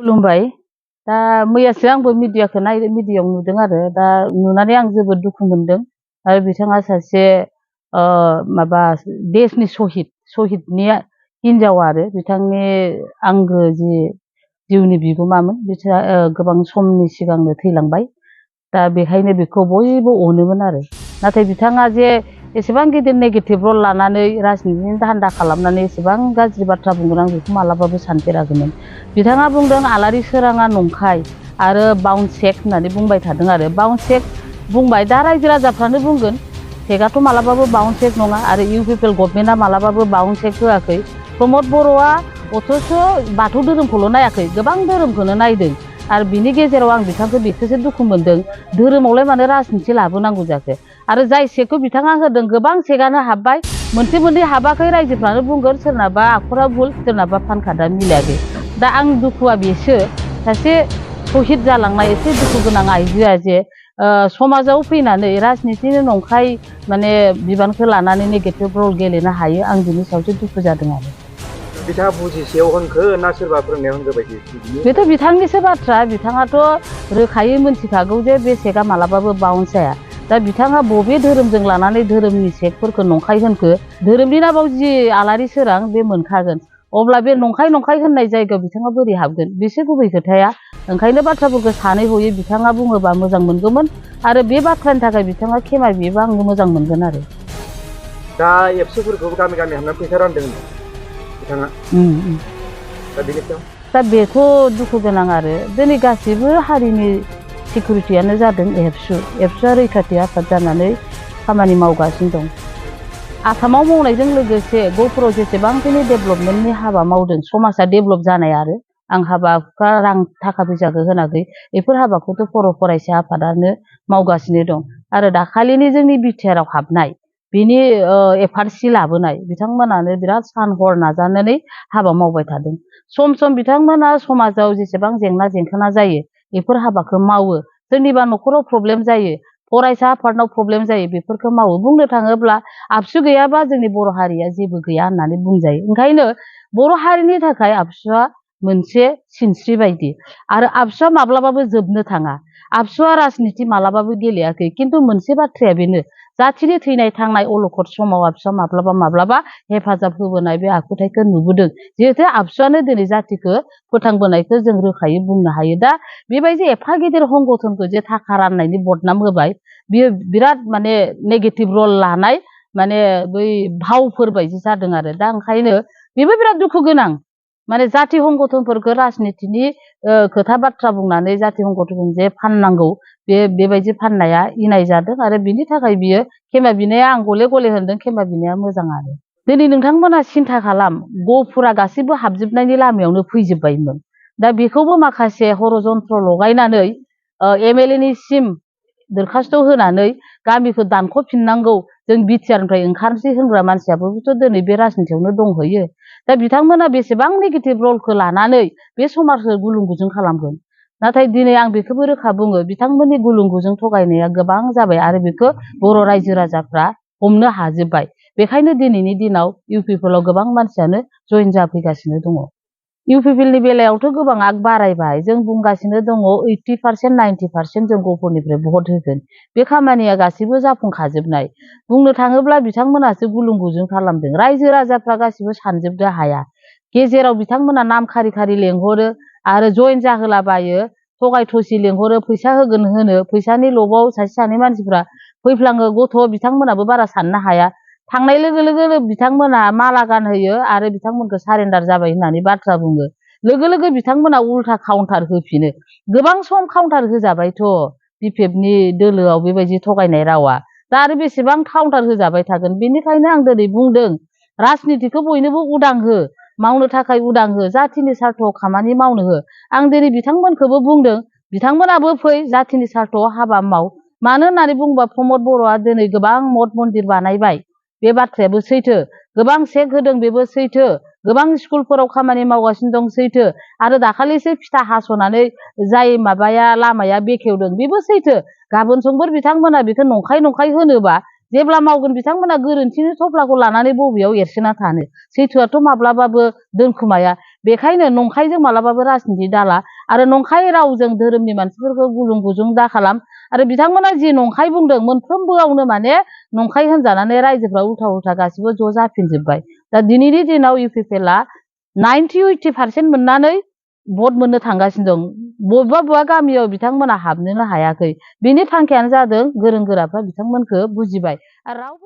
खुलुमबाय दा मैयासो आंबो मिडियायाव नुदों आरो दा नुनानै आं जोबोद दुखु मोनदों आरो बिथाङा सासे माबा देशनि सहिदनि हिनजाव आरो बिथांनि आंगो जि जिउनि बिगोमामोन बिथाङा गोबां समनि सिगांनो थैलांबाय दा बेखायनो बेखौ बयबो अनोमोन आरो नाथाय बिथाङा जे एसेबां गिदिर नेगेटिभ रल लानानै राजनितिनि दान्दा खालामनानै एसेबां गाज्रि बाथ्रा बुंगोन आं बेखौ मालाबाबो सानफेराखैमोन बिथाङा बुंदों आलारि सोराङा नंखाय आरो बाउन्स चेक होननानै बुंबाय थादों आरो बाउन्स चेक बुंबाय दा रायजो राजाफ्रानो बुंगोन चेकआथ' मालाबाबो बाउन्स चेक नङा आरो UPPL गभर्नमेन्टआ मालाबाबो बाउन्स चेक होआखै प्रमद बर'आ अथ'स' बाथौ धोरोमखौल' नायाखै गोबां धोरोमखौनो नायदों आरो बिनि गेजेराव आं बिथांखौ बेखौसो दुखु मोनदों धोरोमावलाय मानो राजनिति लाबोनांगौ जाखो आरो जाय चेकखौ बिथाङा होदों गोबां चेकआनो हाबबाय मोनसे मोननै हाबाखै रायजोफ्रानो बुंगोन सोरनाबा आखरा भुल सोरनाबा पान कार्डआ मिलायाखै दा आं दुखुआ बेसो सासे सहिद जालांनाय एसे दुखु गोनां आइजोआ जे समाजाव फैनानै राजनितिनि नंखाय माने बिबानखौ लानानै नेगेटिभ रल गेलेनो हायो आं बिनि सायावसो दुखु जादों आरो बिथाङा बुजिसेयाव होनखो ना सोरबा फोरोंनायाव होनखो बायदि बेथ' बिथांनिसो बाथ्रा बिथाङाथ' रोखायै मोनथिखागौ जे बे चेकआ मालाबाबो बाउन्स जाया दा बिथाङा बबे धोरोमजों लानानै धोरोमनि चेकफोरखौ नंखाय होनखो धोरोमनि नामाव जि आलारि सोरां बे मोनखागोन अब्ला बे नंखाय होननाय जायगायाव बिथाङा बोरै हाबगोन बेसो गुबै खोथाया ओंखायनो बाथ्राफोरखौ सानै हयै बिथाङा बुङोबा मोजां मोनगौमोन आरो बे बाथ्रानि थाखाय बिथाङा खेमा बियोबा आंबो मोजां मोनगोन आरो दा एबसुफोरखौ गामि हाबनानै फैसा रानदों बिथाङा दा बेथ' दुखु गोनां आरो दिनै गासैबो हारिनि सिकिउरिटियानो जादों एबसुआ रैखाथि आफाद जानानै खामानि मावगासिनो दं आसामाव मावनायजों लोगोसे गहपुराव जेसेबांखिनि डेभेलपमेन्टनि हाबा मावदों समाजा डेभेलप जानाय आरो आं हाबा हुखा रां थाखा फैसाखौ होनाखै बेफोर हाबाखौथ' फरायसा आफादानो मावगासिनो दं आरो दाखालिनि जोंनि बिटिआरआव हाबनाय बिनि एफआरसि लाबोनाय बिथांमोनानो बिराद सान हर नाजानानै हाबा मावबाय थादों सम बिथांमोना समाजाव जेसेबां जेंना जेंखोना जायो बेफोर हाबाखौ मावो सोरनिबा न'खराव प्रब्लेम जायो फरायसा आफादनाव प्रब्लेम जायो बेफोरखौ मावो बुंनो थाङोब्ला आबसु गैयाबा जोंनि बर' हारिया जेबो गैया होननानै बुंजायो ओंखायनो बर' हारिनि थाखाय आबसुआ मोनसे सिनस्रि बायदि आरो आबसुआ माब्लाबाबो जोबनो थाङा आबसुआ राजनिति मालाबाबो गेलेयाखै खिन्थु मोनसे बाथ्राया बेनो जाथिनि थैनाय थांनाय अलखद समाव आबसुआ माब्लाबा हेफाजाब होबोनाय बे आखुथायखौ नुबोदों जिहेतु आबसुआनो दिनै जातिखौ फोथांबोनायखौ जों रोखायै बुंनो हायो दा बेबायदि एफा गिदिर संगठनखौ जे थाखा राननायनि बदनाम होबाय बियो बिराद माने नेगेटिभ रल लानाय माने बै भावफोर बायदि जादों आरो दा ओंखायनो बेबो बिराद दुखु गोनां माने जाति संगठनफोरखौ राजनितिनि खोथा बाथ्रा बुंनानै जाति संगठन जे फाननांगौ बेबायदि फाननाया इनाय जादों आरो बिनि थाखाय बियो खेमा बिनाया आं गले गले होनदों खेमा बिनाया मोजां आरो दिनै नोंथांमोना सिन्था खालाम गहपुरा गासैबो हाबजोबनायनि लामायावनो फैजोबबायमोन दा बेखौबो माखासे हरजन्त्र लगायनानै MLA-निसिम दरखास्त' होनानै गामिखौ दानख'फिननांगौ जों बिटिआरनिफ्राय ओंखारनोसै होनग्रा मानसियाबोथ' दिनै बे राजनितियावनो दंहैयो दा बिथांमोना बेसेबां नेगेटिभ रलखौ लानानै बे समाजखौ गुलुं गुजुं खालामगोन नाथाय दिनै आं बेखौबो रोखा बुङो बिथांमोननि गुलुं गुजुं थगायनाया गोबां जाबाय आरो बेखौ बर' रायजो राजाफ्रा हमनो हाजोब्बाय बेखायनो दिनैनि दिनाव UPPLआव गोबां मानसियानो जइन जाफैगासिनो दङ UPPLनि बेलायावथ' गोबां आग बारायबाय जों बुंगासिनो दङ 80% 90% जों गहपुरनिफ्राय भट होगोन बे खामानिया गासैबो जाफुंखाजोबनाय बुंनो थाङोब्ला बिथांमोनासो गुलुं गुजुं खालामदों रायजो राजाफ्रा गासिबो सानजोबनो हाया गेजेराव बिथांमोना नाम खारि लेंहरो आरो जइन जाहोलाबायो थगाय थसि लेंहरो फैसा होगोन होनो फैसानि लबाव सासे सानै मानसिफ्रा फैफ्लाङो गथ' बिथांमोनाबो बारा साननो हाया थांनाय लोगो लोगो बिथांमोना माला गानहोयो आरो बिथांमोनखौ सारेन्डार जाबाय होननानै बाथ्रा बुङो लोगो लोगो बिथांमोना उल्था काउन्टार होफिनो गोबां सम काउन्टार होजाबायथ' BPFनि दोलोआव बेबायदि थगायनाय रावा दा आरो बेसेबां काउन्टार होजाबाय थागोन बेनिखायनो आं दिनै बुंदों राजनितिखौ बयनोबो उदां हो मावनो थाखाय उदां हो जातिनि सार्थआव खामानि मावनो हो आं दिनै बिथांमोनखौबो बुंदों बिथांमोनाबो फै जातिनि सार्थआव हाबा माव मानो होननानै बुङोबा प्रमद बर'आ दिनै गोबां मठ मन्दिर बानायबाय बे बाथ्रायाबो सैथो गोबां चेक होदों बेबो सैथो गोबां स्कुलफोराव खामानि मावगासिनो दं सैथो आरो दाखालिसो फिथा हास'नानै जाय लामाया बेखेवदों बेबो सैथो गाबोन समफोर बिथांमोना बेखौ नंखाय होनोबा जेब्ला मावगोन बिथांमोना गोरोन्थिनि थफ्लाखौ लानानै बबेयाव एरसोना थानो सैथोआथ' माब्लाबाबो दोनखुमाया बेखायनो नंखायजों मालाबाबो राजनिति दाला आरो नंखाय रावजों धोरोमनि मानसिफोरखौ गुलुं गुजुं दा खालाम आरो बिथांमोना जि नंखाय बुंदों मोनफ्रोमबोआवनो माने नंखाय होनजानानै रायजोफ्रा उल्था उल्था गासिबो ज' जाफिनजोब्बाय दा दिनैनि दिनाव UPPLआ 90-80% मोननानै भट मोननो थांगासिनो दं बबेबा गामियाव बिथांमोना हाबनोनो हायाखै बिनि थांखियानो जादों गोरों गोराफ्रा बिथांमोनखौ बुजिबाय आरो रावबो